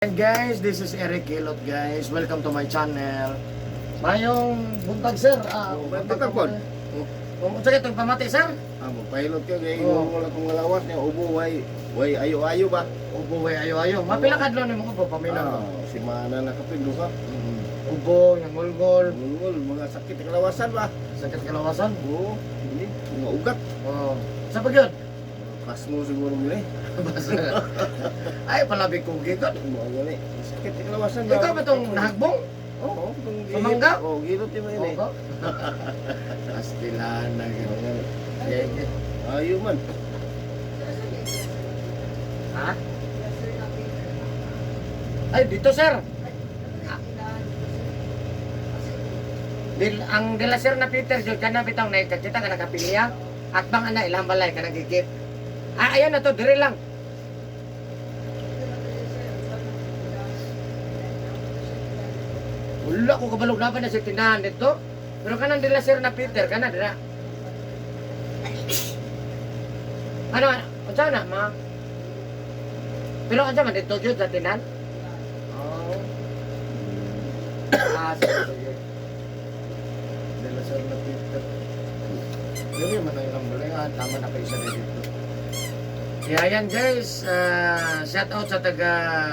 And guys, this is Eric Hilot, guys. Welcome to my channel. Mayong buntag, sir. Ah, Oh, buntag pod. Oh, unsa kay itong pamati, sir? Ah, mo pilot ka kay Oo. wala kong lawas niya ubo way way ayo-ayo ba. Ubo way ayo-ayo. Mapila ka adlaw nimo ubo paminaw? Ah, si mana na kapin duha. Ubo, ngulgol, Ngul mga sakit sa kalawasan ba. sakit kalawasan. Oo, ini mga ugat. Oh. Sa pagyud. Kasmo siguro gini. Ay palabi ko gigot. Mga gani. Sakit sa kalawasan ba. Ikaw ba itong nahagbong? Oo, itong Sumangga? Oo, gilot yung ini. Opo. Astilan na Mga gani. gano'n. Ayo man. Ha? Ay, dito, sir. Dil, ang dila sir na Peter jud kana bitong nakikita ka nakapilya at bang ana ilang balay ka nagigit. Ah, ayan na to, dire lang. Wala ko kabalog na ba na sa tindahan dito. Pero kanang dila sir na Peter kana dira. Ano, unsa na ma? Pero unsa man dito jud sa tindahan? Oh. Ah, sige, sige. Dela sir na Peter. Dili man ang ilang balay. Ah, tama na kayo sa dito. Kaya yan guys, ah, shout out sa taga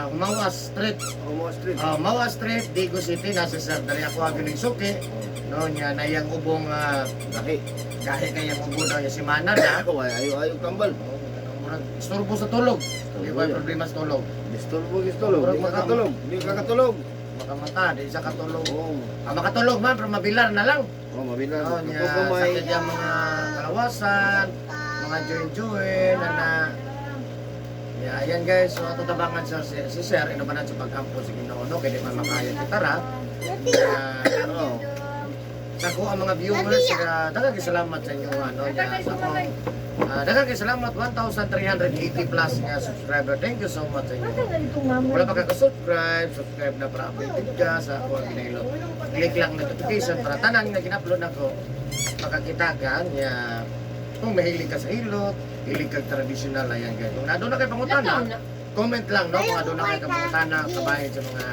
Mawa Street. Homo Street. Ah, Mawa Street, Digo City, nasa sir dali ako agi ning suki. No nya nayang ubong Gahi. gahi kayang ubo daw ya si Mana na. Way ayo-ayo tambal. Oh, murag istorbo sa tulog. Di ba problema sa tulog? Disturbo gistulog. Di ka katulog. Di ka katulog. Makamata, di sa katulog. Oo. Ah, makatulog man, pero mabilar na lang. Oh, mabilang. No, nya Kapag sakit yung mga kalawasan, mga join-join, na na. Yeah, ayan guys, so ato tabangan sa si, si Sir, inubanan sa pag-ampo sa Ginoo, no? Kaya di man makaya kita ra. Oo. Sa ko ang mga viewers, daghang salamat sa inyo ano nya sa akong daghang salamat 1,380 plus nga subscriber. Thank you so much sa inyo. Wala pa ka subscribe, subscribe na para updated ka sa ako ang ginahilot. Click lang notification para tanan nga gina-upload nako makakita ka niya kung mahilig ka sa hilot, hilig ka traditional, ayan guys. Kung na kay pangutana, comment lang no kung aduna kay pangutana kabahin sa mga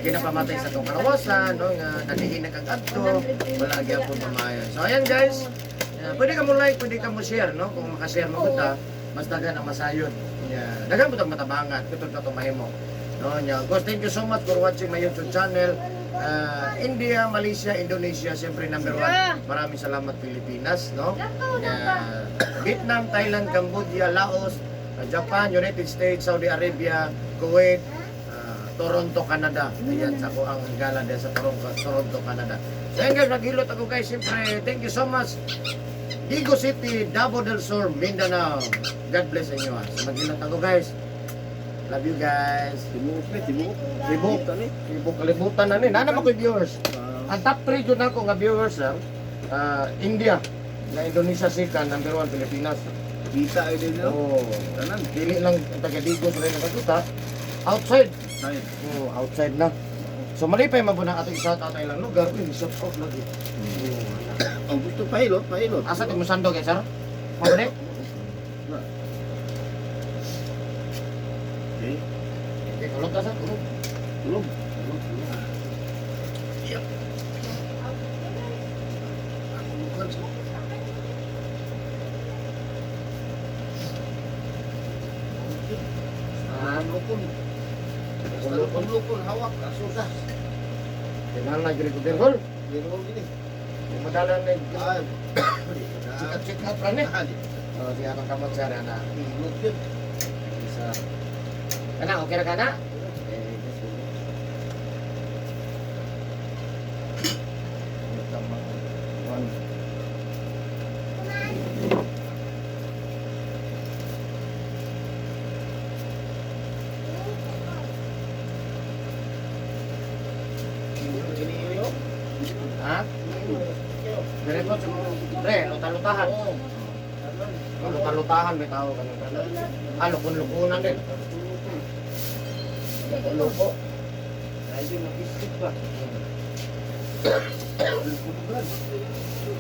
ginapamatay sa itong kalawasan, no, nga nalihin na kang adto, wala gyapon mamayon. So ayan guys, pwede ka mo like, pwede ka mo share, no? Kung makashare mo kita, mas daghan ang masayon. Yeah. Daghan mo tong matabangan, kutod na itong mahimo. No, nya. Of course, thank you so much for watching my YouTube channel. India, Malaysia, Indonesia, siyempre number one. Maraming salamat Pilipinas, no? Yeah. Vietnam, Thailand, Cambodia, Laos, Japan, United States, Saudi Arabia, Kuwait, Toronto, Canada. Ayan, sa ako ang gala din sa Toronto, Toronto, Canada. So ayan guys, naghilot ako guys. Siyempre, thank you so much. Digo City, Davao del Sur, Mindanao. God bless inyo. Ah. So maghilot ako guys. Love you guys. Tibuok ni, tibuok. Tibuok. Tani. Ibok kalibutan na ni. Nana mo ko'y viewers. Ah, Ang top 3 jud nako nga viewers, sir. India, na Indonesia sika, number 1 Pilipinas. Kita ay din no. Oh, Tanan. dili lang taga Digos rin nakakita. Outside. Side. Oh, outside na. So malipay man po na ato i-shout out ang ilang lugar. Uy, shout out lagi. Ang gusto pahilot, pahilot. Asa ti mo sandog eh, sir? Mabalik? Okay. Okay, tulog ka sir, tulog. Tulog. Tulog, tulog. Yep. Ah, lukon. Basta lukon, lukon, hawak, asusa. Kinahanglan na gyud ko birhol. Pero gini. Madala na Ah, check up check up ra ni. Oh, siya akong kamot sir ana. Hilot yun. Isa. Kana okay ra kana? Eh, One. Ha? Dire po, pre, luta-lutahan. Oh, luta-lutahan may tao kanang kana. Ah, lukon-lukunan din. Loko-loko.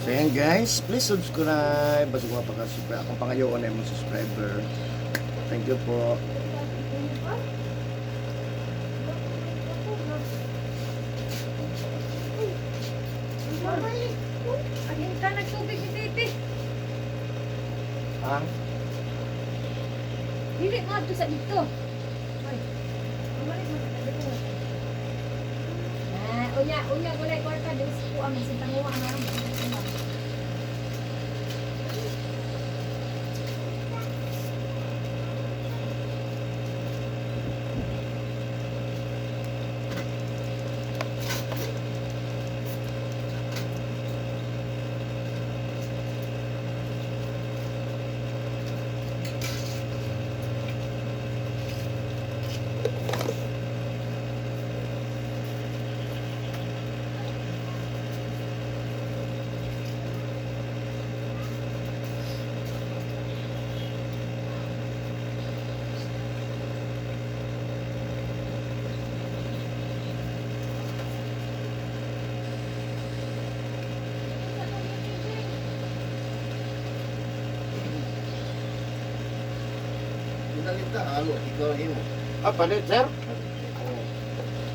So yan guys, please subscribe. Basta kung mapaka-subscribe, akong pangayoon ay mong subscriber. Thank you po. Ang inta nagtubig ni Titi. Ha? Dili mo adto sa dito. Ay. Bumalik mo sa dito. Ah, unya, unya wala kwarta dili sa kuang sa tanguha nga. Pinalit na, halo. Ikaw ang imo. Ah, palit, sir? Oo.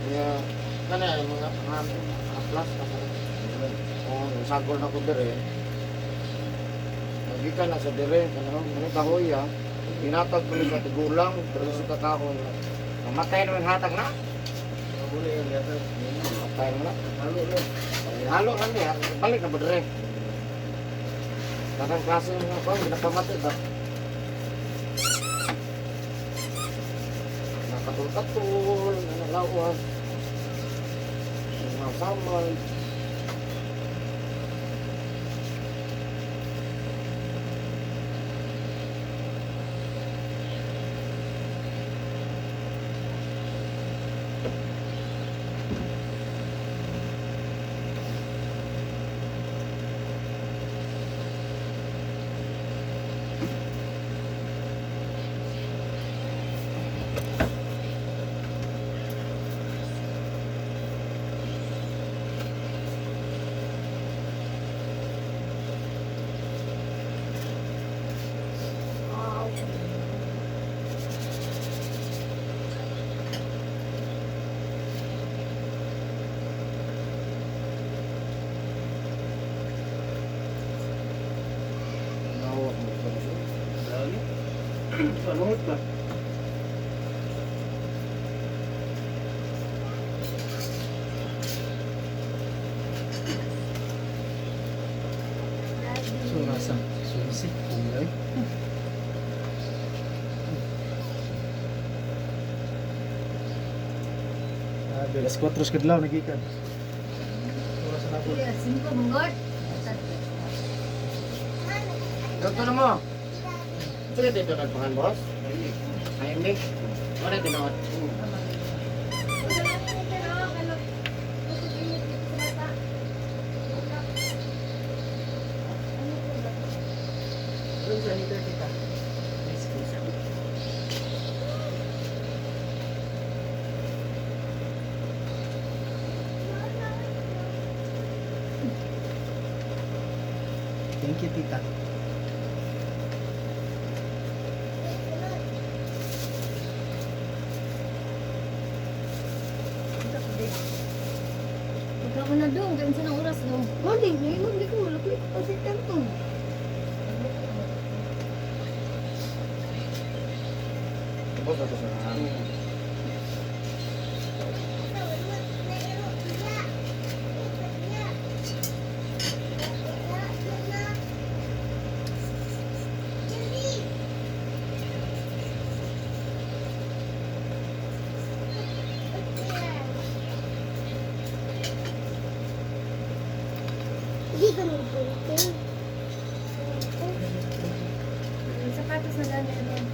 Kaya, kana yung mga mga plus. Oo, yung sagol na ko dire. Nagikan na sa dire, kanang mga kahoy ah. Hinatag ko ni sa tigulang, pero sa kakahoy. Namatay naman hatag na. Huli ang yata. Namatay naman na. Halo na. Halo na niya, balik na ba dire? Kanang klase ng mga kahoy, pinapamatay ba? Nakatul-katul, nanalawas. Mga samal. Nawak mo pa siya. Dali. Panuhot ba? So nasa susi kulay. Ah, alas 4 sa kadlaw nagikan. Oras na po. Iya, singko mangod. Ganto na mo. Sige dito nagpangan, boss. Ay, hindi. Wala tinuod. Doon sa heater kita. Thank you, tita. Magkamo na dong, ganun sa ng oras dong. Morning, ngayon hindi ko malapit kasi kanto. Boss, ako sa Hindi ko nagpunting. Yung sapatos na lang meron.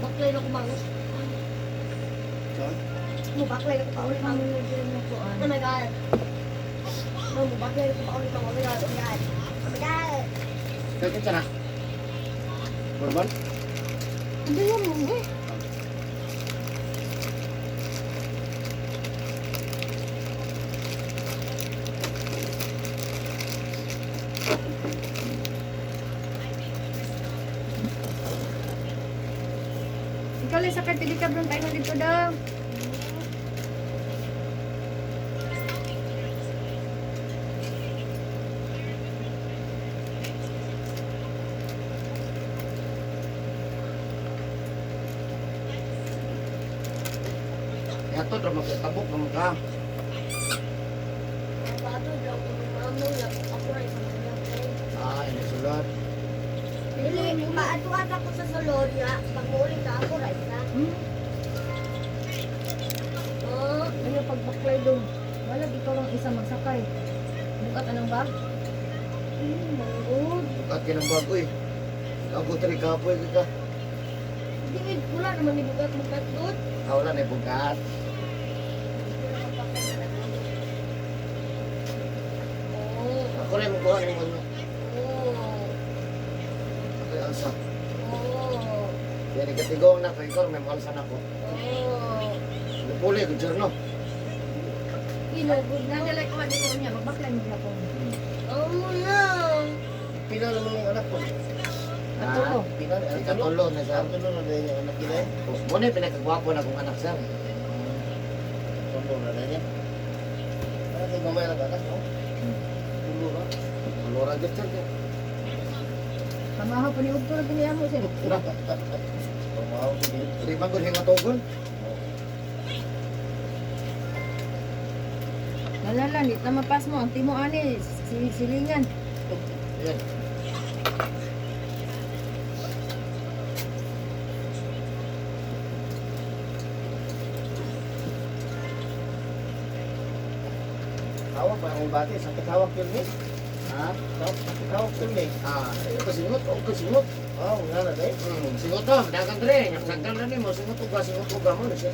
Baklay na kumango. Mubaklay na kumango. Oh my God. No, mubaklay na kumango. Oh my God. Oh my God. Oh my God. Kaya kita na. Bourbon? Hindi mo mo. Ikaw lang sa pili ka bro, tayo dito daw. Kaya to, drama tabok naman ka. Bato daw ko mamo ako rin sa mga. Ah, ini sulod. Dili, maatuan ako sa sulod nga. Pag muulit na ako, right na. Hmm? Oh, Ano pagbaklay dong? Wala ikaw lang isa magsakay. Bukat anong ba? Manggod. Bukat ka ng bago eh. Ako tri kapoy ka. Hindi, wala naman ni bukat-bukat doon. Ah, wala na bukat. Oh, Ako rin mo kuha ng ano. oh, Ako yung alsa. oh, Kaya nagkatigong na ko, ikaw may alsa na ko. oh. Napuli ko dyan, no? Inugod na. Nadalay ko dito niya, magbaklay mo ako. Amo na. Pila naman ang anak ko. Katulo. Pila na. Ikatulo na siya. Katulo na din yung anak nila eh. Muna yung pinakagwapo na kong anak, sir. Tulo na din niya. Ano kay gamay lang anak no? Tulo ba? Malura dyan, sir. Pamahaw pa ni Ugto lagi niya mo sir. Pamahaw sige. Di ba kung hingatogon? Lalala, di ta mapas mo ang timo ani silingan. Ayan. Hawak pa ang bati, sakit hawak yun ni. Ha? Sakit hawak yun ni. Ah, ayun ka singot, o ka singot. Oh, nga na din. Singot to, dagan dre, sagdan na nimo, singot uga, singot uga mo na siya.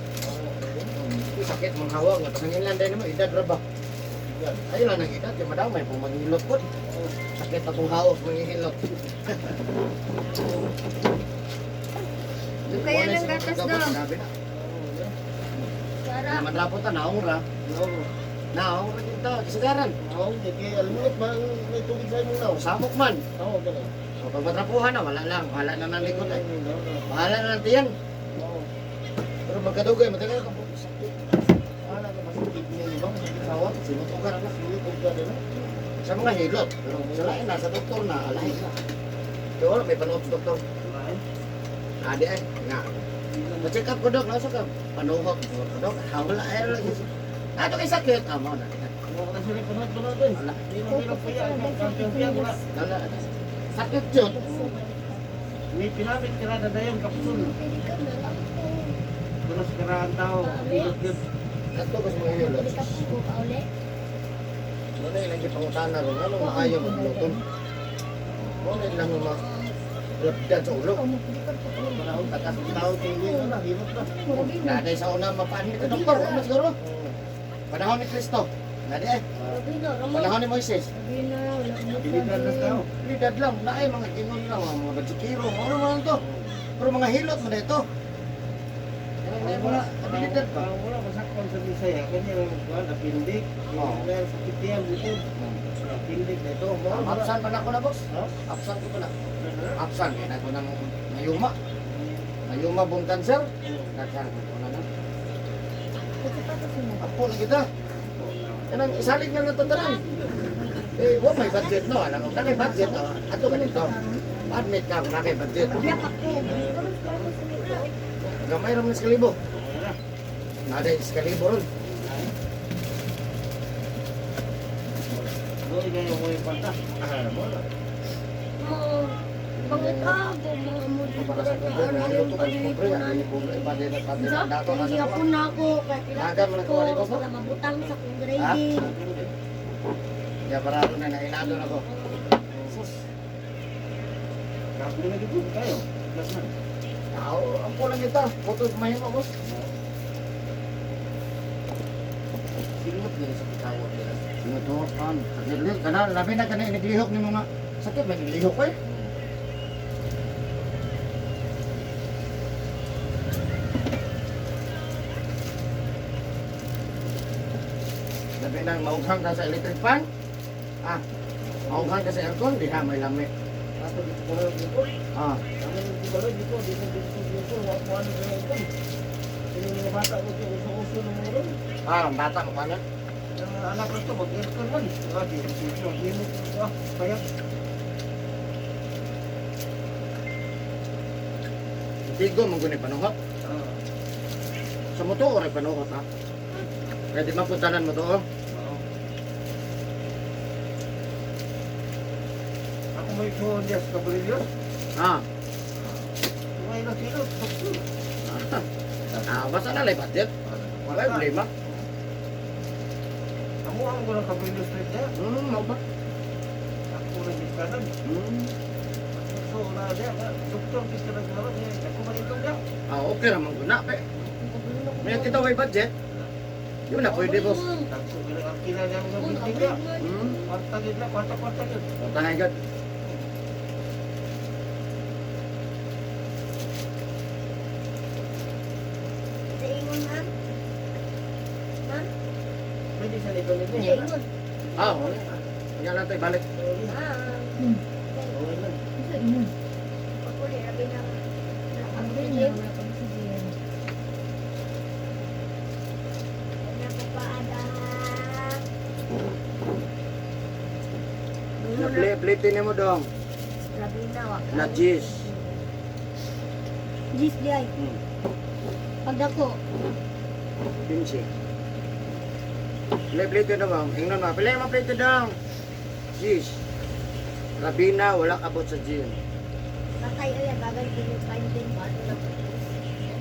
Sakit mong hawak, nga pasanginlan din mo, edad ra ba? Ayun lang ang edad, kay madamay po manghilot po. Sakit akong hawak, manghihilot. Kaya ng gatas daw. Grabe na. Sarap. Naman ta, naong ra. Naong ra dito, kasagaran. Oo, di kay almunot man may tubig sa imong naw. Samok man. Oo, ganun. So, pag matrapuhan na, wala lang. Wala na ng likod eh. Bahala na ng tiyan. Oo. Pero magkadugay, matagal ka po. Sakit. Wala ka masakit niya, di ba? Masakit sa awat. Sinutugan na. Sinutugan ka na. Sa mga hilot. Pero sa lain na, sa doktor na, alahin na. Pero wala, may panood sa doktor. Adi ay, nga. Na-check up ko, dok. Nasa ka. Panuhot. Dok, hawla ay lagi. Ato kay sakit. Ah, mo na. Wala sila panood-panood eh. Wala. Di man nila paya, kampiyon-piya, wala. Wala. Sakit yun. May pinamit ka na dayon, kapsul. Wala sa karahan tao. Hilot yun. Ato ko sa mga hilot. Muna ilang gipangutana ron. Ano maayo magluto? Muna ilang mga lapdan sa ulo. Panahon, takas ng tao, tingin na, hilot na. Naday sa una, mapaanit ka, doktor. Ano siguro? Panahon ni Kristo. Naday eh. Panahon ni Moises. Biligan na tao. Lidad lang. Naay mga gingon lang. Mga batsikiro. Ano man to? Pero mga hilot mo na ito. Kaya wala. Abilidad pa. Ang wala masakpan sa Bisaya, kanya lang kuan, apindik. Oo. Meron sa kitiyan dito. Apindik na ito. Absan pa na ako na, boss. Ha? Absan ko pa na. Absan. Kaya na ko ng mayuma. Mayuma bone cancer. Daghan ko na na. Apo na kita. Kanang isalig na natatanan. Eh, wa may budget no. Alam mo, may budget no. Ato ka dito. Admit ka, wala kay budget. Gamay ra man sa kalibo. Nada sa kalibo ron. Doon kayo mo yung panta. Para sa kubo, naliluto ka pobre, ang pobre, pati na pati na dato na sa Ako na ako, kaya Naga mo na kawali ko, wala mabutang sa kong grading. Ya para ron na nainado na ko. Sus. Kapo na dito kayo. Plus man. Tao, ang pulang kita. Putos mahimo boss. Silot din sa pitawag nila. Sinutukan. Sakit kana labi na kana iniglihok ni mga sakit ba iniglihok eh. Labi na maughang ka sa electric fan. Ah, maughang ka sa aircon, diha may lami. Ato dito ko lang dito. Ah, Ang dito ko lang dito, dito dito dito, wa ko ano sa aircon. Sino mga bata ko dito, uso-uso ng mga ron. ah, ang bata mo pa na. Ang anak ko to, mag-aircon man. Ah, di dito, dito. Ah, kaya Tigo man guni panuhot. ah, Sa moto ora panuhot ha. Kaya di mapuntanan mo to. Oh. oo. Ako may phone diya sa Cabrillos. Ah. May na silot, doktor. Ah, basta na lay budget. Wala problema. Amo ang ko ng Cabrillos Street niya. Mao ba? Ako na gikanan. So, na diya, doktor, kis ka nagkaroon. Eh, ako man itong diya. Ah, okay ra man guna pe. May kita way budget. Yun na pwede boss. Dagko ka lang ang kilala ang mga building niya. Kwarta gid na, kwarta-kwarta gid. Tangay gad. Sa ingon, ma'am? Ma'am? Pwede sa likod nito. Sa ingon. Ah, wala. Nga lang tayo balik. Ma'am. Okay lang. Pagkuli, rabi na. Ang gym. Na play play mo dong. Rabi na, wak. Na jis. Gis di ay. Pagdako. Pinsi. Play play to dong. Ingnon ma. Play mo play to dong. Jis. Rabina wala abot sa gym. Patay ay bagay pinukain din ba ano na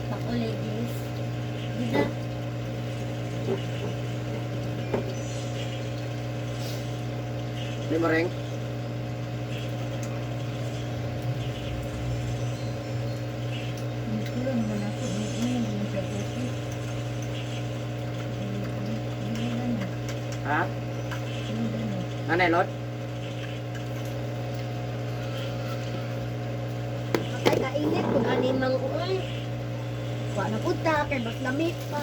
Pakuli gis. Gisa. Di mo ring. Ha? Ano Lord? Patay kainit kung ani mang uy. Wa na punta kay mas lami pa.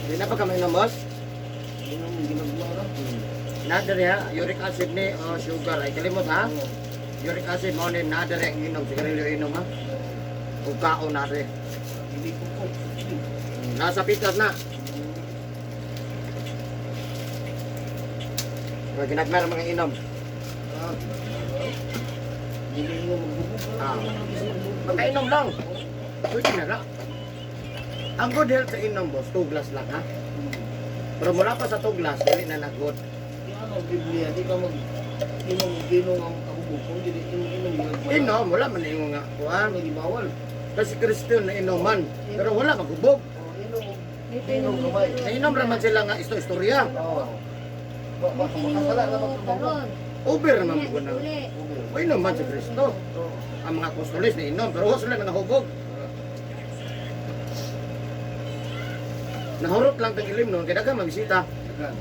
Di na pa kami boss? Inom, ginagma ra. Nadere ha, uric acid ni o sugar. Ay kalimot ha. Uric acid mo ni nadere ang inom, sigarilyo inom ha. Ug kaon nare. Hindi ko ko. Nasa pitas na. Mga ginagmar mga inom. Ah, hindi mo magbubog. Ah. Magkainom lang. Pwede na lang. Ang good health sa inom, boss, 2 glass lang ha. Pero mula pa sa 2 glass, dili na na good. Ano, Biblia, di ka mag inom inom ang kahubog kung dili inom inom ginagma. Inom, wala man ingon nga kuan. Ano bawal. Kasi Christian na inuman, pero wala maghubog. Oh, inom Dito inom yung gamay. Nainom raman sila nga isto-istorya. Oo. Ba ba makasala na ba Karon. Over naman po na. Uli. O inom man si Kristo. Ang mga apostoles na inom, pero wala sila nangahubog. Nahurot lang tag ilim noon, kaya daghang mabisita. Masakyan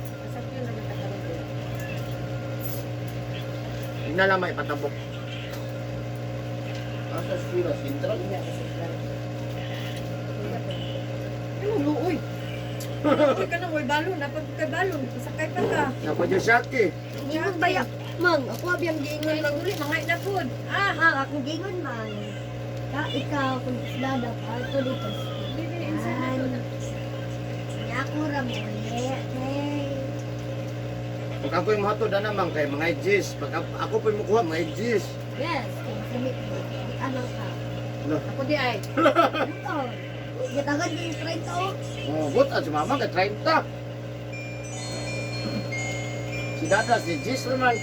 naman ta karon. Hindi na lang maipatabok. Asa sila sentral. Ano luoy? Luoy ka na, way balon. Napag kay balon. Sakay pa ka. Napadyosaki. Ingon ba ya? Mang, ako abiyang giingon Ay, mang. uli, mga ina food. Ah! Ah, akong giingon man. Ka ikaw kung dada pa ato dito. Bibi, inside na to. Nya ako ra mo. Hey. Pag ako yung mahatod na naman kay mga G's. Pag ako po yung mukuha, mga G's. Yes, kay mas lami. Ano ka? Ako di ay. Oh. Gitagan din 30 oh. Oh, but si mama kay 30. Si Dada, si G's naman.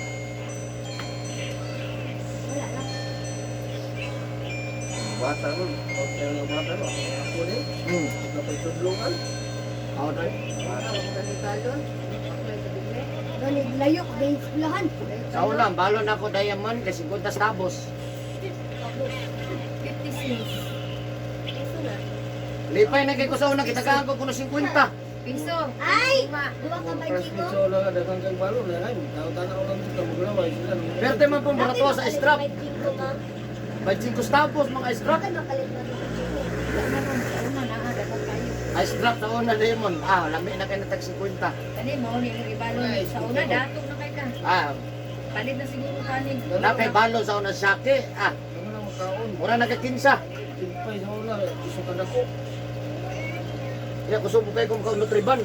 Wala lang. Bata nun. Okay nga bata nun. Ako din. Napay tudlungan. Ako tayo. Kami balon. Ako ay sa bigle. Gani layo ka sa eskwelahan. Sa una, ang balon ako diamond kay 50 tabos. 50 cents. Piso na. Lipay na kay ko sa una, kitagaan ko kuno 50. Piso. Ay! Lima. Duwa ka ba First Chico? picture lang daghang kay balon na ay. Tao-tanaw lang dito maglaway sila. Perte man pong barato sa strap. May Chico ka. May 5 tabos mga strap. Bakit makalit na ng Chico? Wala na ron. Sa una na, ah, dapat kayo. Ay strap sa una lemon. Ah, lami na kay na tag 50. Kani mo ni imong ibalon. Sa una, datong na kay ka. Ah, Palit na siguro kanig. napay balon sa una sake. Ah, Naman ang kaon. mura na kay 15. Tigpay sa una iso ka dako. Ya kusog kay kung kaon nutriban.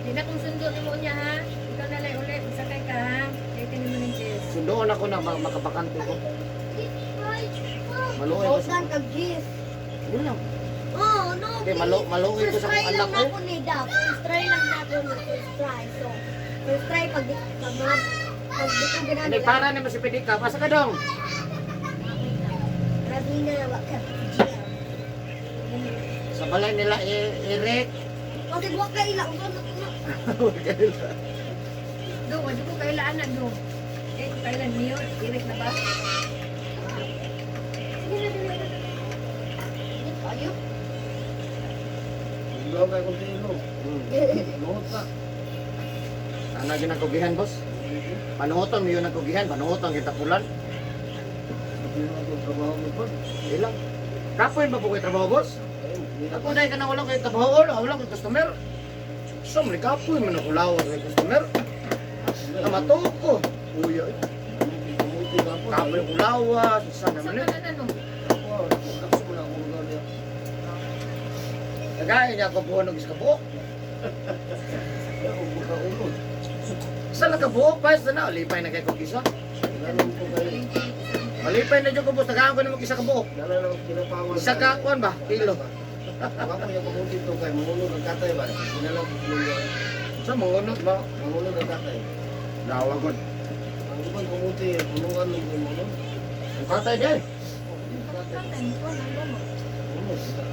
Di na kung sundo nimo niya ha. Ikaw na lang uli. Sakay ka ha. Kay kini mo ning cheese. Sundoon ako na makabakante ko. Maluoy ko sa Huwag kag gis. Yun lang. Oh, no. Okay, maluoy ko First sa try akong lang anak na ko. ako ni Da. First try lang na ako ni first try. So, first try pag di pag pag di ko ganahan. Hindi para naman si Pedika. Pasa ka dong. Ravina wa ka. GM. Sa balay nila Eric. Okay, wa ka ila uson na na. Do, wala ko kailan na do. Eh, kailan niyo? Irik na ba? Sige na dili na. Hindi kayo. Ilaw kay kung tilo. Luhot na. Ano ginagkugihan, boss? Panuoton yun ang kugihan, panuoton kita pulan. Hindi na ako trabaho mo pa. Ilang. Kapoy ba po kayo trabaho, boss? Ayun, hindi na Ako dahil ka na wala kayo trabaho, wala, wala kayo customer. So, may kapoy man ako lawa kayo customer. Namato ko. Uy, ay. Kamuti ka po. Kapoy ko lawa, sa Sa naman eh. kanan ano? Wow, nakso mo na ako lugar niya. Kagaya niya ako buwan ng isa kabuok. Ay, huwag ka ulo. Sa nakabuok pa, sa na, lipay na kayo kong isa. Dala ko kay Malipay na dyan ko, boss. Tagaan ko na mag isa kabuok. dala lang kinapawan. Isa ka, kuwan ba? Kilo. Ako yung kamuti to kay mangulo ng katay ba? Dinala ko lugar. Sa mangunod ba? Mangulo ng katay. Lawa god. Ang ibang kamuti, punuan ng mangulo. Ang katay din. Katay. Puno sila.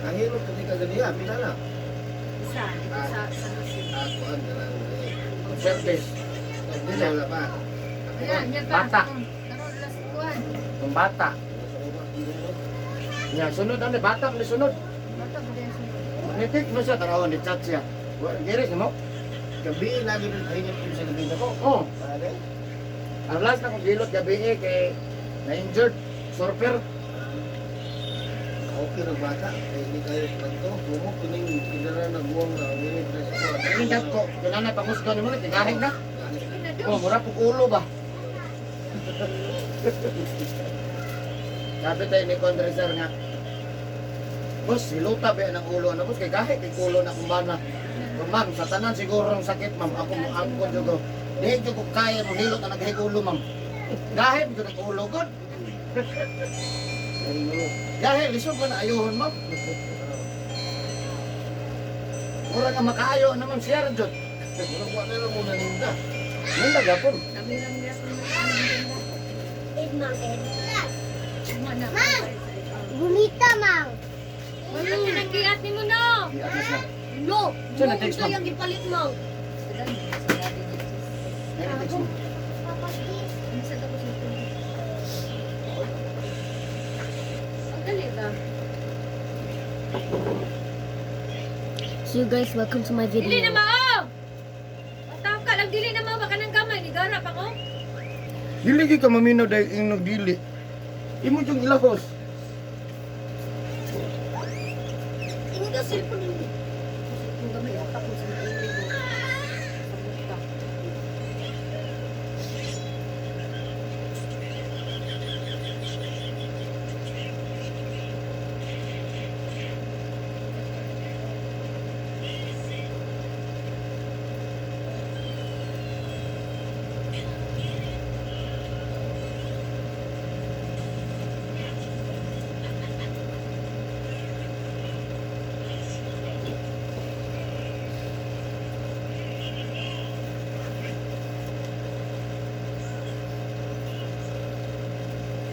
Nakahilot kasi kaganiya, pila na. Isa, dito sa San Jose. Ako ang dalang eh. Service. Hindi na wala pa. Ayan, yan pa. Bata. Karon last kuan. Ang bata. Nya sunod ano bata ni sunod. Bata ba din sunod? Nitik mo siya tarawan ni chat siya. Wa giris mo. Gabi, lagi rin kahinip ko sa gabi na ko. Oh, Pare? ang last na kong gilot gabi eh kay na injured surfer. Okay rin bata. Kaya hindi kayo kanto. Bumok, kuning kinara na guwang na. Hindi na sa Tingnan ko, kinana pangusgo nimo tingahig na. Oh, mura pug ulo ba? Sabi tayo ni Condre sir nga, Boss, siluta ba ng ulo na boss? Kay gahi kay ulo na kumbana. Ma'am, sa tanan siguro ang sakit ma'am. Ako mo angkon jud ko. Di jud ko kaya mo hilot na nagahig ulo ma'am. Gahi jud ang ulo god. Gahi lisod man ayuhon ma'am. Mura nga makaayo naman siya jud. Murag wa na lang muna ninda. Ninda gapon. Kami lang niya kung ano Ed, mang, Ed. na. Mang! Gumita, mang. Wala ka nang giat ni mo no. Di ato siya. No! Saan na-text, ma'am? yung gipalit, mang. Ay, text mo. Ang dali ba? So you guys, welcome to my Dili na mao. Bataw ka lang dili na mao baka nang gamay ni garap ako. Dili gyud ka maminaw dahil ing nagdili. Imo jung ilahos. Ini ka cellphone hindi. Kung gamay ako ko sa imo. Sabot ka.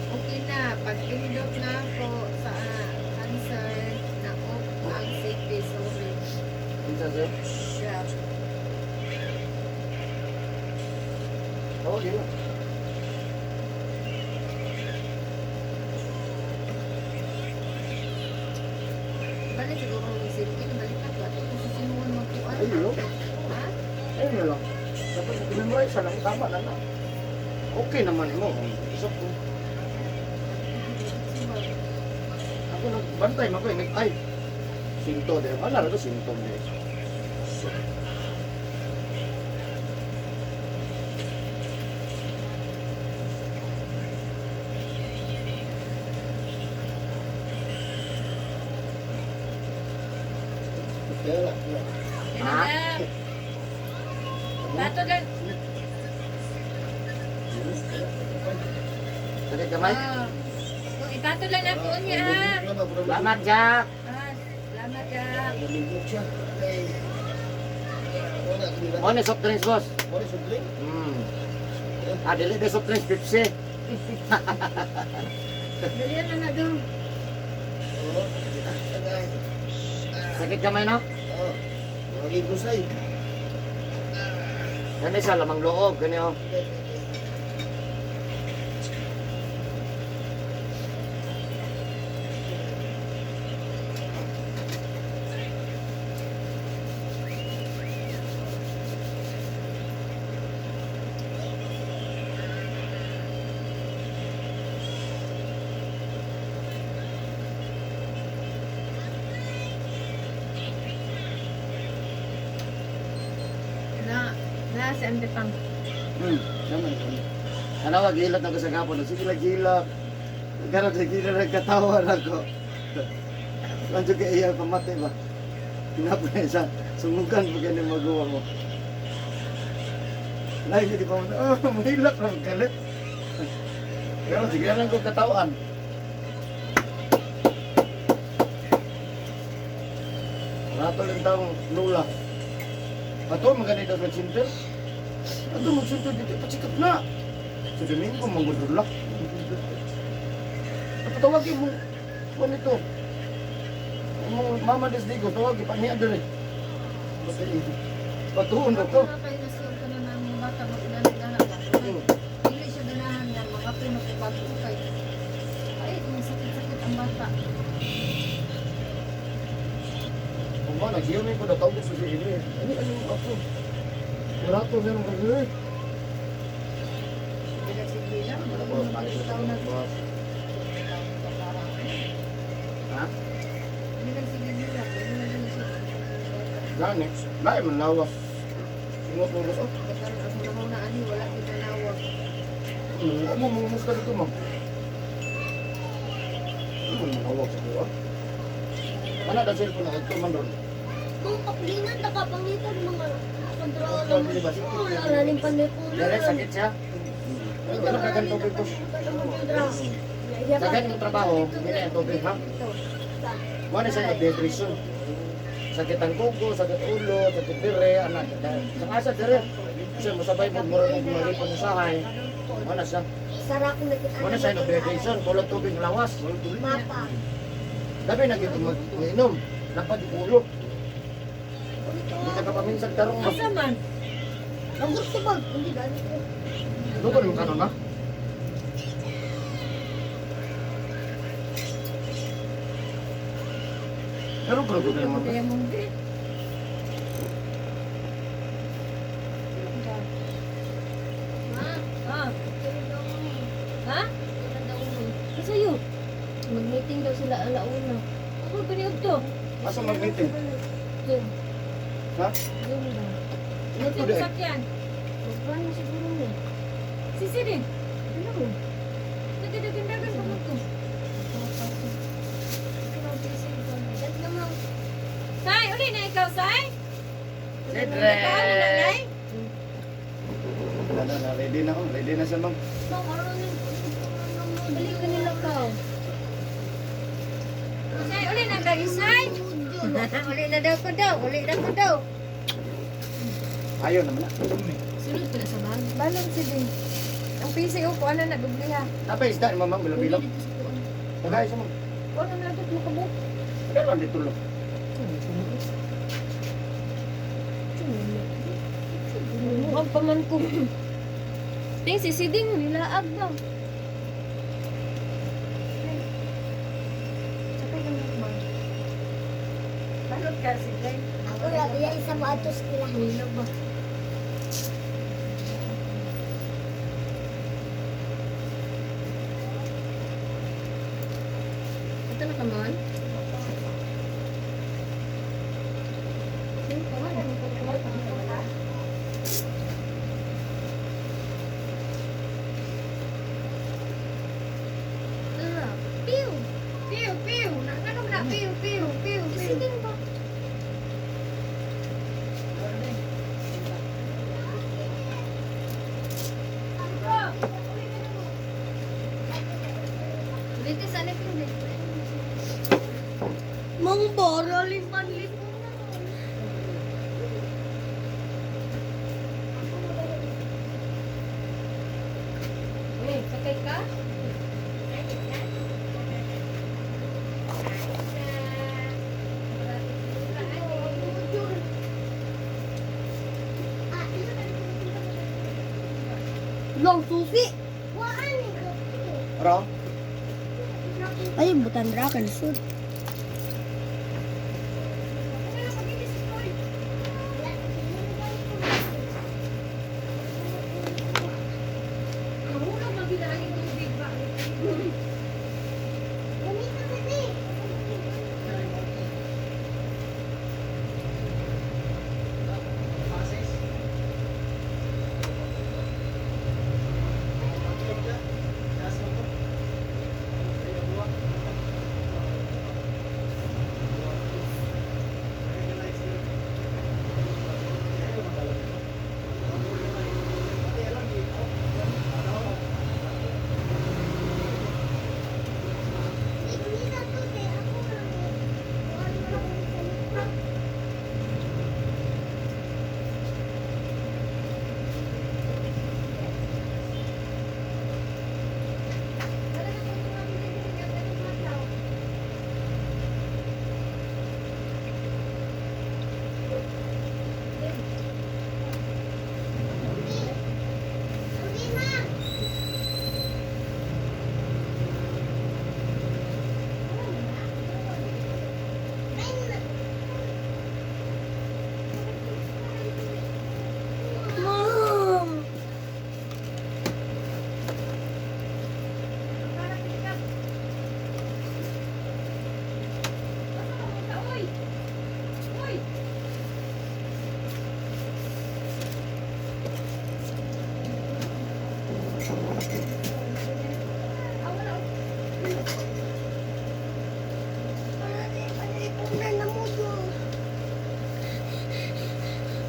Okay na, pag indot na ako sa answer na off ang safety, sorry. Unsa sir? Yeah. Oh, dili. Balik siguro ang safety, balik na ko. Ato kung susinuon magkuan. Ay, lo. Ha? Ayun na lang. Dapat memorize lang tama na na. Okay naman mo. Isok ko. Ako nagbantay man ko eh. Nag ay. Sinto de. Wala ra to sinto de. Kaya na. Ha? Ha? Bato lang. Sakit kamay? Ah. Oh, ibato lang ako niya. Salamat Jack. Ah, salamat Jack. Nalibog siya. Kay... Wala, hindi na. Mo ni soft drinks boss. Wala, sudling. Ah, dili de soft drinks Pepsi. Dali na na dong. Oo. Tagay. Sakit kamay no? Oo. Mga gusay. Gani sa lamang loob gani oh. Na, na si Ante Pang. Naman. Ano gilot na ko sa gapon. Sige lang gilot. Garot sa gilot nagkatawa na ko. Lanjo kay iya pamati ba. Hinapin siya. Sumugan pa ganyan magawa mo. Lain di pa mo. Oh, mahilak na galit. Pero sige lang ko katawan. Rato lang taong lula. Ato maganda sa center. Ato magsunod dito, pasikap na. Sa Domingo, mangudulak. At tawagin mo, kung ito. Mama des digo, tawag ipaniya diri. Patuon na to. Ako na kayo nasiyon ka na ng bata mag-inanag-anak ba? Dili siya ganahan nga makapin magbago kay. Ay, kung sakit-sakit ang bata. Kung ba, naghiyami ko na tawag ko si Ini. Ano, ano, ako. Wala to, meron ka eh. Sige lang. Wala, boss, balik na sa boss. Ha? Gani, lain man lawas. Ingot mo boss, oh. Ano mo, musta dito, ma'am? Ano man lawak sa kuha? Wala na cellphone na ito man ron. Kung kaplinan, nakapangitan mga kontrala mo. Oh, lalim pa ni Dere, sakit siya. Wala ka ganito, tubig, boss. Sa ganitong trabaho, hindi na yung tubig, ha? Wala siya dehydration. Sakit ang kuko, sakit ulo, sakit dire, anak. Sa asa dire, kasi masabay mo, mura mo malipon usahay. Wala siya. Sarap na kita. Wala siya dehydration, kulang tubig lawas. Mapa. Labi na gito mag-inom. Lapad yung ulo. Hindi ka kapaminsan tarong mo. Asa man? Ang gusto ba? Hindi ganito. Luto yung kanon na. Pero grabe na naman. Kaya mong di. Ah. Ha? Asa yun? Mag-meeting daw sila alauna. Ako paniod to. Asa mag-meeting? Zoom. Ha? Zoom daw. Ano to Sino di? sakyan? Magplano siguro niya. Sisi din. Ano mo? Nagdagandagan pa mo to. Say, uli na ikaw, Say. Sidre! Paano na, Nay? Wala na, ready na ako. Ready na siya, ma'am. Balik ka nila ka. Say, uli na kayo, Say. Uli na daw ko daw. Uli na ko daw. Ayaw naman na. Sunod ko na sa bag. Balon si Ding. Ang PCO ko, ano na, dubliha. Napay isda ni ma'am, bilog-bilog. Tagay siya, ma'am. Ano na ito, makabuk. Pero lang dito lang. Mukhang paman ko. Ting, si Siding, nilaag daw. Balot ka, si Ding. Ako rabi yan isa mo atos nila. Nilog ba? Ito na kamon? Piu. Piu, piu. Na, ano na? Piu, piu, piu, piu. Sige ba? Dito sa nipin Mang boro limpan lipo. Uy, sakay ka? Long susi. Waan ni ko. Ro? Ay, butan ra kan sud. Mahulog ang ginaan yung tubig ba?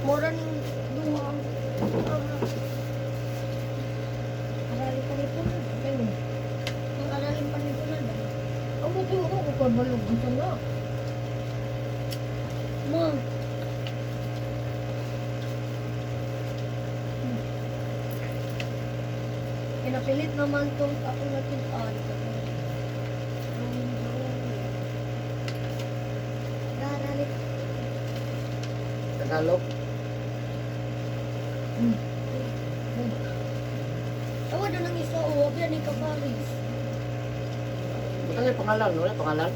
Mura ning duha ang aralin panipunan. Kani. Ang aralin panipunan ba? Ang buti ko ko kabalog unsa na. Ma. Pinapilit naman tong ako natin-an. Aralin. Tagalog. Awa doon ang isa o, wag yan ni Kaparis. Buta nga yung pangalan, no? Yung pangalan?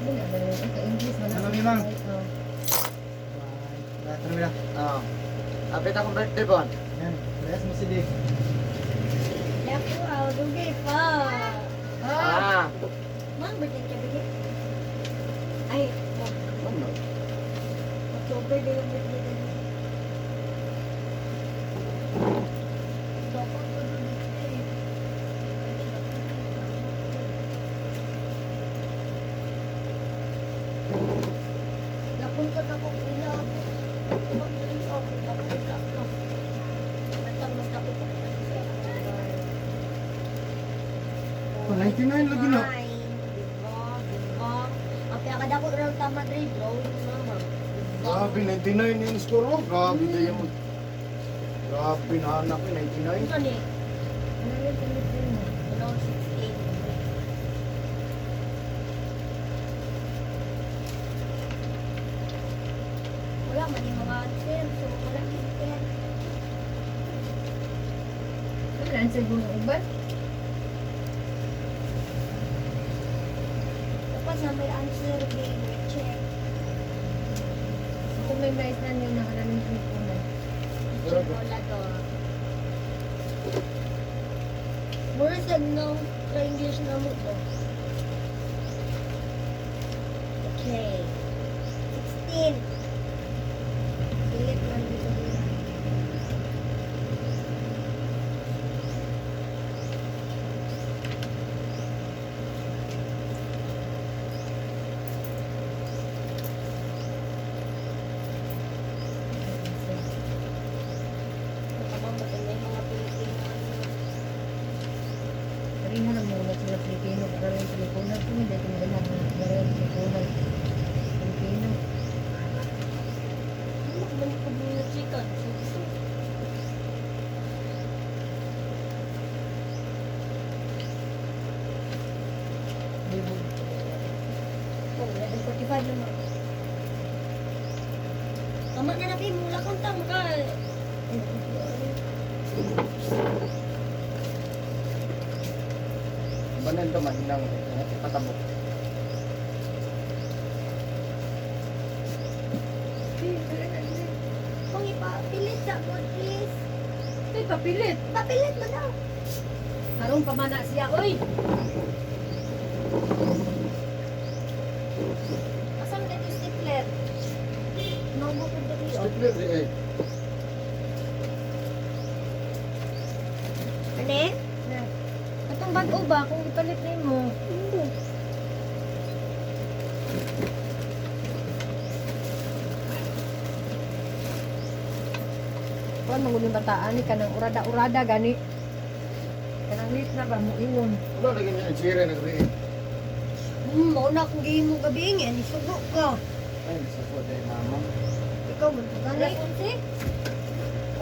Wala na rin. Ka English man. Ano, Mimang? Oh. Lahat na nila. Oo. Kapit akong birthday bon. Yan. Parehas mo si Dick. Ako, ah, dugay pa. Ah. Ma'am, birthday ka bigay? Ay, oh, Ano? October din yung birthday ko. Dapat ko dun birthday. Napunta na ko ila ako. Pag-dali ako, napunta ako. Matang mas ako pa. Oh, 99 lagi na. Diba? Diba? Ang pinakadako na ng tama dre, drawing mama. Diba? Grabe, 99 yung score oh. Grabe tayo mo. Grabe na anak eh, 99. Ano ni? Aralin panipunan. Ano, 16. Wala man yung mga answer, so wala answer. Wala ang siguro uban. Dapat na may answer, babe, may check. Kung may mais na niyo na aralin panipunan. Wala to. Mura sa no, sa English na mo to. Okay. 16. Pilit man dito dito. Nakamamag may mga Pilipino ano. Pareha lang muna sila Pilipino, aralin panipunan. Kung hindi tinagalan na aralin panipunan. Pilipino. Ano man ko mga chicken? So, Libog. oh, 11:45 naman. Tama na natin, mula kang tama ka. Banan to mahinang patabok. Kung ipapilit sa God, please. Ay, papilit. Papilit mo daw. Karong pamana siya, oy. Asan ka yung stapler? Nobo ko ba dito? Stapler di eh. Ano? Na. Atong bag-o ba kung ipalit na mo? Hindi. Kuan mo yung bataan ni kanang urada-urada gani. Kanang late na ba mo ingon. Wala lagi niya sira na gabi. Mauna akong gihimo gabi nga, ni sugo ka. Ay, sa po dahil mama. Ikaw man to gani. Alas 11?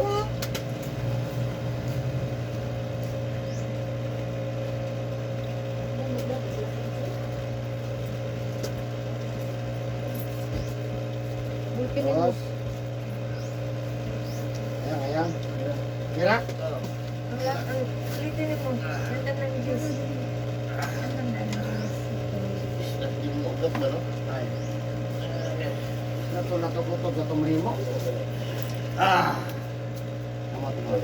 Oo. Bulkin mo. Dos. Ayan, ayan. Kira? Ang ang ulitin mo. Ganda ng Diyos. Ganda ng Diyos. Hindi mo ugat na, no? Ay. Nato natukutob sa tumrimo. Ah. Tama to.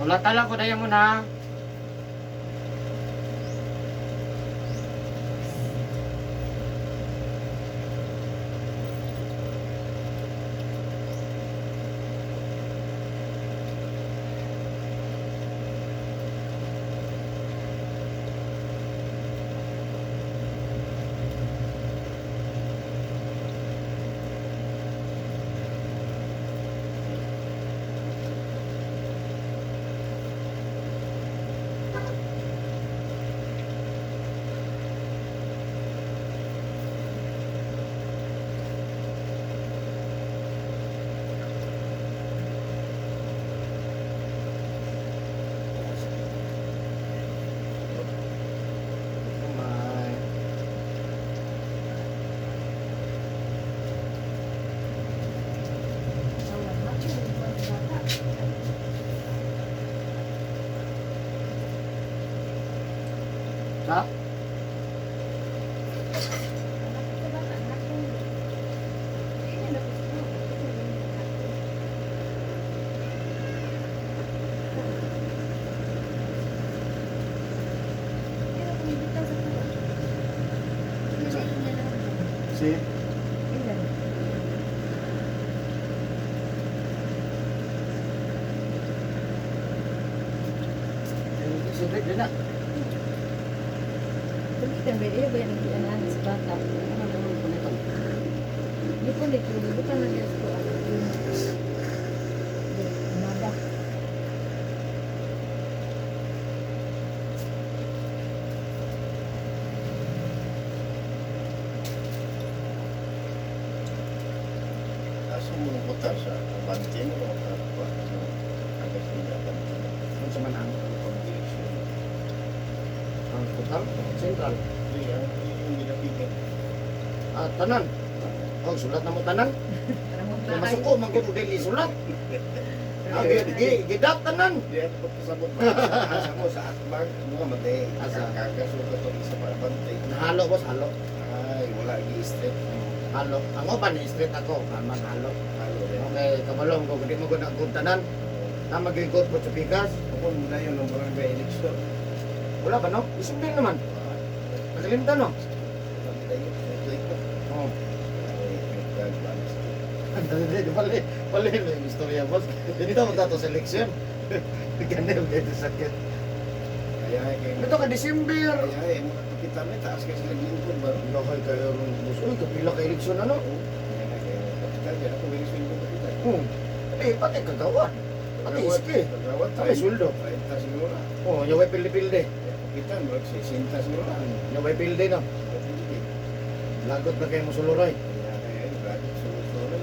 Wala tala ko na mo na. Sa? Si? Si Rick din na. Balikan ba eh ba yung gianahan sa bata? Ano naman po nito? Di po dito, bukan na niya sa kuan. Umaga. Asa mo nang butar sa Abante no? Agas nila Abante. Ano sa man ang Pag-direksyon. ang total? Central. Hindi, ang yung ginapigan. Ah, tanan. Oh, sulat na mo tanan. Para mo Kaya masuko man ko dili sulat. Ah, gidak tanan. Di ako pagpasabot ba? Asa mo sa atbang, mga matay. Asa? Kakaso ka to isa pa Abante. Halo boss, halo. Ay, wala gi-straight. Halo. Ang uban ni street ako, man halo. Halo rin. Okay, kabalong ko di mo gud ang tanan. Na magigod po sa bigas. Kung na yun ang barangay election. Wala ba no? Isumbil naman. Nakalimtan no? Oh. Bali, bali na yung istorya boss. Dito mo tato selection. Ganun dito sakit. Kaya kay Ito ka December. Kaya ay mga kapitan may taas kasi naglingkod ba? Lakay kayo ron boss. Uy, kapila ka eleksyon ano? Kaya kay kapitan yan ako may sweldo kapitan. Eh, pati kagawa. Pati iski. Kagawad Pati sweldo. 30 siguro na. Oh, yaway pilde-pilde. Kapitan murag 60 siguro na. Yaway pilde no. Pilde. Lagot na kayo musuluray. Kaya kay ay sulod-sulod.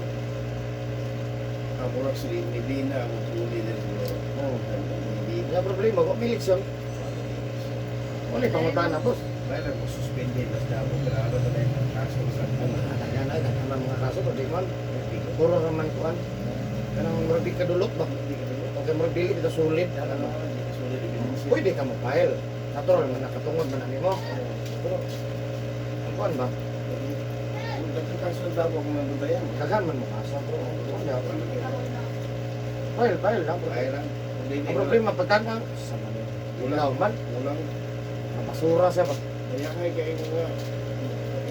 Ang murag sila Nibina ang tuli din siguro. Oh. Nibina. Wala problema, wa may eleksyon. Wala pangutana boss. May lang mo suspended basta ako pero ano na yung kaso sa Daghan ay daghan man mga kaso pero di man. Puro raman kuan. Kanang murag di kadulot ba? Okay, murag dili kita sulit. Ano? Pwede ka mo file. Natural man nakatungod man ani mo. Pero ang kuan ba? Daghan man mo kaso. Pero wala. File, file lang. Ang problema pagtanang sa Wala man, mapasura siya ba?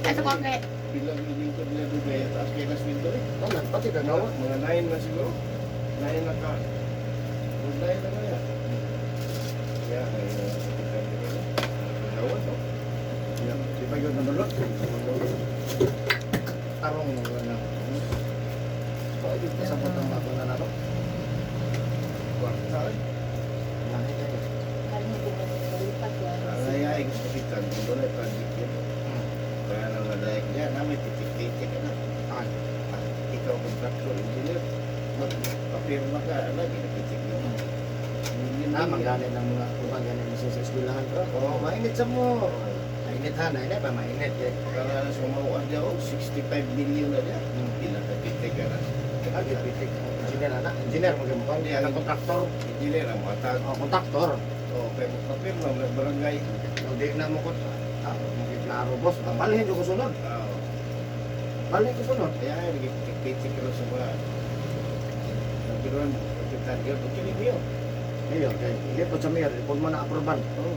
Asa ko kay Bilang ilingkod nila dugay at taas kay sweldo eh. Tanan pati kagawa. Mga 9 na siguro. 9 na ka. Mga 9 na kaya. Kaya ay kapitan nila. Kagawa no? Di pa yun nanulot. Tarong mo na. Pwede pa sa botang bago na naro. Kwarta eh. Lahi kayo. Ay ay gusto kapitan. Kung doon ay project yun. Kaya nang nadayag niya, namin titik-titik ka na. Ay, Ah, ikaw contractor engineer. Papirma ka, ano, ginapitik mo. na mangganit ng mga ubang ganit sa eskwelahan ko. Oh, mainit sa mo. Mainit ha, mainit pa, mainit eh. Kaya sa mauan niya, oh, 65 million na niya. Pinakapitik ka na. Ah, gipitik. Engineer ana, engineer mo gamo kan ang kontraktor. Engineer ang matag. Oh, kontraktor. Oh, kaya mo papirma, wala barangay. So, di na mo ko ah, klaro boss. Balhin ko sunod. Oh, Balhin ko sunod. kaya ay, nagpitik-pitik ka lang sa mga. Nagbiruan, kapitan, yun, okay, niyo. Mayor kay ilipod sa mayor, ipod mo na aproban. Oh,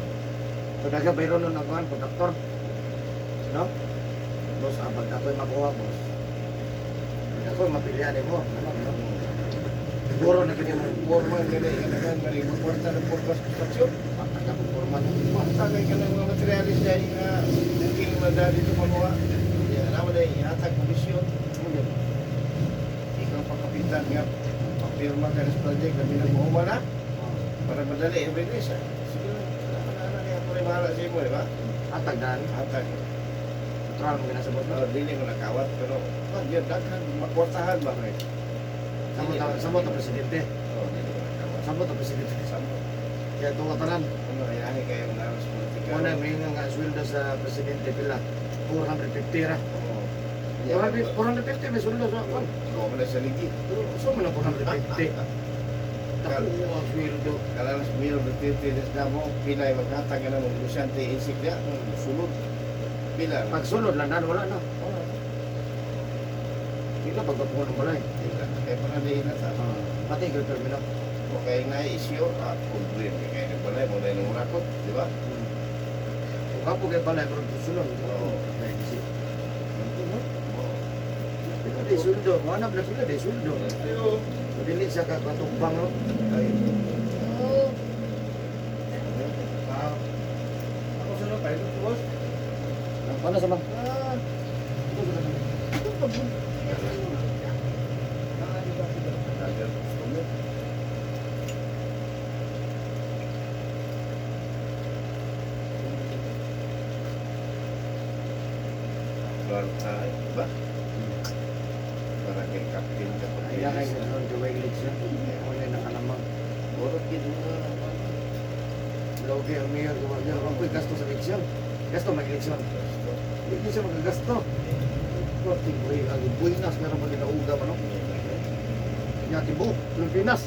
So daga bayron nun ang kuan kontraktor. No? Boss, abag ako'y makuha, boss. Ako mapilihan mo. Ano, no? Siguro na kini mo Formal ka na, ikaw na, magkwarta ng purpose construction. pagka forma na. Kwarta kay ka ng mga materialis dahil nga booking na dahil dito makuha. Kaya naman ay ihatag komisyon. Ikaw pa kapitan nga, papirma ka sa project na pinamuhuma na para madali ang bilis. Ah. Sige lang, wala ka na kaya ako rin bahala sa imo, di ba? Atag dan, Hatag. natural mo ginasabot no. Oh, dili ko nakawat pero wag yun, daghan makwartahan ba kay? Samot ang samot ang presidente. Oh, dili ko nakawat. Samot ang presidente. Samot. Kaya tuwa tanan. Ano kaya ay kayo naras politika. Muna may nga sweldo sa presidente pila 450 ra. Oo. 450 may sweldo sa kon. Go na sa ligi. So man ang 450. Dako ang sweldo. Kalala si Mayor Duterte sa Davao, pila ay maghatag ka na ng negosyante isik niya, sulod. Pila. Pagsulod lang dan wala na. Oh, Dito pagkapuno ng balay. pila. Kaya para di na sa. Pati kay terminal. Okay na issue, problema kay ng balay mo na yung rakot, di ba? Kung kapo kay balay pero sulod. Oo. Ay, si. Pila di suldo, mo na pila di suldo. Ayo. Dili siya ka katumbang no. Ay. Oh. Ah. Ako sunod tayo, boss. Ang paano sa mga? Ah. Ito sa kanila. Ito pa. Dagan customer. Ay, ba? Para kay Captain ka pa. Ay, ay, ay, ay, ay, ay, nakalamang. Borot gid mo. Logi ang mayor, gumagyan. Ang ko'y gasto sa eleksyon. Gasto may eleksyon. Hindi siya magagasto. Korting buhay, ang buhinas, meron pa ginauga pa, no? Yati buhok, Pilipinas.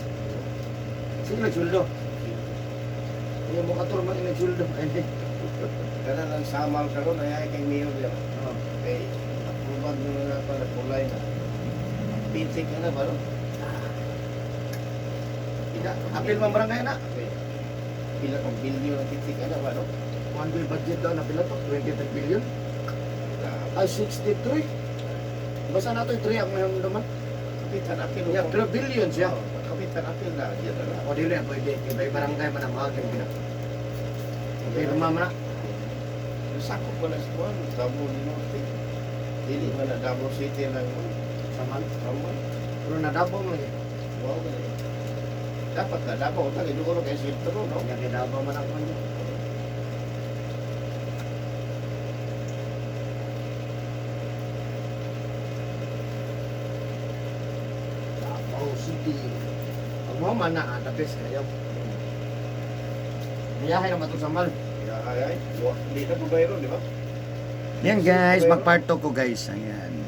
Sige, nagsuldo. Hindi mo katur man nagsuldo. Ay, hindi. Kana lang samal karon ay ay kay mayor diya. Oh. Kay approval mo na para kulay na. Pinsik ka na ba no? Ika, apil man barangay na. Okay. Pila kang bilyon ang pinsik ka na ba no? One bill budget daw na pila to, 23 billion. Ay, 63. Basta na ito, 3 ang mayroon naman. Kapitan apil. Yeah, pero billion siya. Oh, Kapitan apil na diyan na. O, dili, pwede. Kaya barangay man ang mahagin pina. Pirma man na. Sakop ko na sa kuwan, Davao del Norte. Dili man na Davao City lang. Samal. Samal. Pero nadabo mo lagi. Wow, gali. Dapat na Davao, tagi dugo kay sentro, no? Kaya kay Davao man ako niya. Davao City. Ang mo man na, the best kayo. Biyahe naman ito sa mal. Ya, ay, ay. Di na po bayron, di ba? Yan guys, mag part 2 ko guys. Ayan.